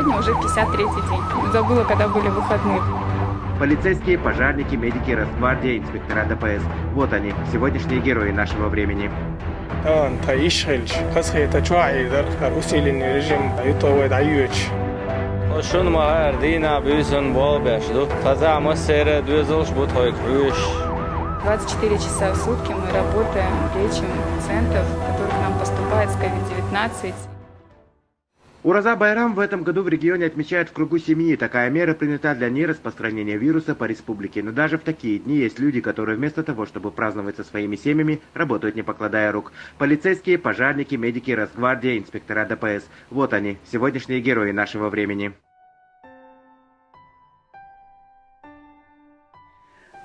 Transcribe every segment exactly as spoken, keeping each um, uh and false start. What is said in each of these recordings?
Уже пятьдесят третий день. Забыла, когда были выходные. Полицейские, пожарники, медики, Росгвардия, инспектора Д П С. Вот они, сегодняшние герои нашего времени. Тан та иш хилч, хас хе та чуа и дар кар усиленный режим, ютовой да юч. Шун ма хар дина бюсун бол беш ду. Таза массера дюзелш бут хойк хюш. Двадцать четыре часа в сутки мы работаем, лечим пациентов, которые к нам поступают с ковид девятнадцать. Ураза Байрам в этом году в регионе отмечают в кругу семьи. Такая мера принята для нераспространения вируса по республике. Но даже в такие дни есть люди, которые вместо того, чтобы праздновать со своими семьями, работают не покладая рук. Полицейские, пожарники, медики, Росгвардия, инспектора Д П С. Вот они, сегодняшние герои нашего времени.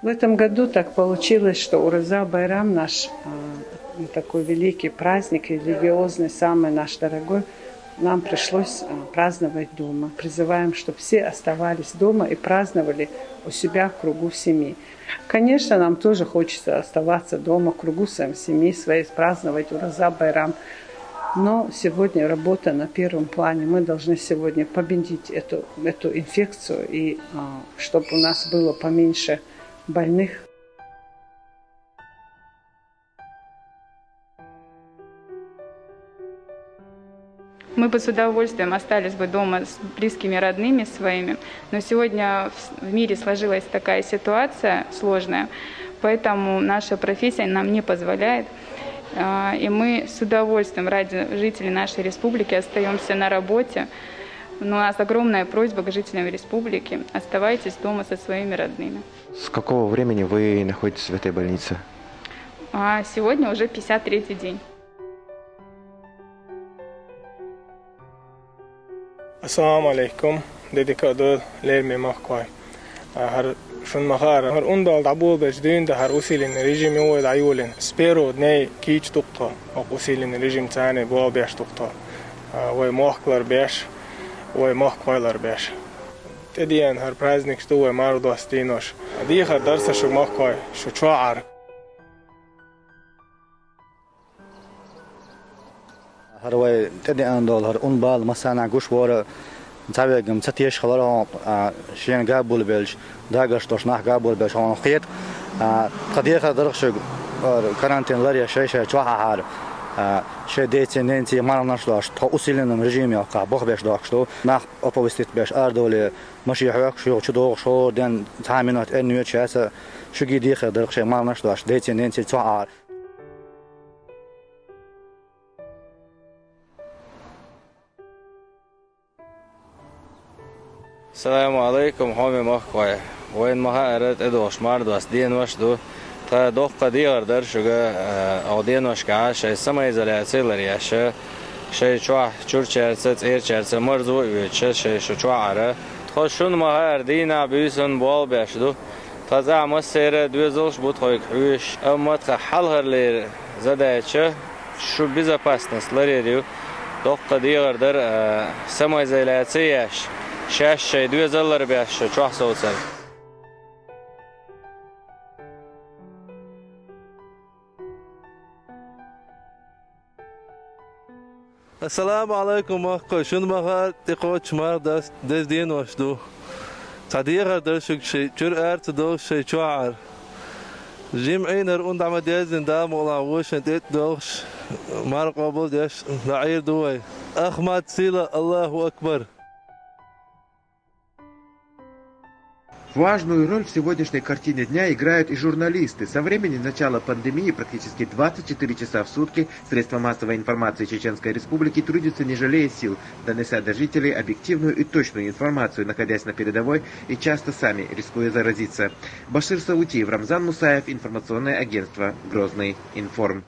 В этом году так получилось, что Ураза Байрам, наш а, такой великий праздник, религиозный, самый наш дорогой, нам пришлось а, праздновать дома. Призываем, чтобы все оставались дома и праздновали у себя в кругу семьи. Конечно, нам тоже хочется оставаться дома, в кругу своей семьи, своей, праздновать Ураза Байрам. Но сегодня работа на первом плане. Мы должны сегодня победить эту, эту инфекцию, и а, чтобы у нас было поменьше больных. Мы бы с удовольствием остались бы дома с близкими родными своими, но сегодня в мире сложилась такая ситуация сложная, поэтому наша профессия нам не позволяет. И мы с удовольствием ради жителей нашей республики остаемся на работе. Но у нас огромная просьба к жителям республики: оставайтесь дома со своими родными. С какого времени вы находитесь в этой больнице? А сегодня уже пятьдесят третий день. Ассаламу алейкум, дедика дод лерми махкой. Хар шун махар, хар ундал дабул беш дюн да хар усилин режим йой да юлин. С первого дня кич тукто, ок усилин режим цани бол беш тукто. Вой мохклар беш, вой мохкойлар беш. Тедиен хар праздник што вой мардос динош. Дихар дарса шуг мохкой, шу чоар. Хар вай тедиен дол, хар ун бал масана гуш вора. Цавегам цатеш халар, шен габул белш, дагаш тош нах габул белш, он хет. Кадеха дархшуг карантин лар я шей шей чоа хар. Шей дети ненти марнаш дош, то усиленном режиме ка бох беш дохш то. Нах оповестит беш ардоле, маши хок шу чу дох шо ден ца минут эн нюет часа. Шуги деха дархше марнаш дош, дети ненти чоа хар. Саламу алейкум, хьоме махкой. Вайн маха арат эдолш мардвас денваш ду. Та дохка дегар дар шуга, а, ау денваш ка, шай самоизоляция лар яша. Шай чуа чурчарца, церчарца, марзу вича, шай шу чуа ара. Тхо шун маха ар дина бюсун бол беш ду. Та за массера дюзелш бут хойк хюш. Амма тха халхар лер задача. Шу безопасность ларерю, дохка дегар дар, а, самоизоляция яш, шаш шай дюзаллар беш шу чоа соцар. Ассаламу алейкум, махкой, шун маха тикоч мардас дез денваш ду. Та дегар дар шуг шай, чур арца дол шай чоар. Жим эйнар ундама дезин да мола вошен тет долш, мар къобул деш, даир дувай. Ахмад Сила, Аллаху Акбар. Важную роль в сегодняшней картине дня играют и журналисты. Со времени начала пандемии практически двадцать четыре часа в сутки средства массовой информации Чеченской Республики трудятся, не жалея сил, донося до жителей объективную и точную информацию, находясь на передовой и часто сами рискуя заразиться. Башир Саутиев, Рамзан Мусаев, информационное агентство «Грозный информ».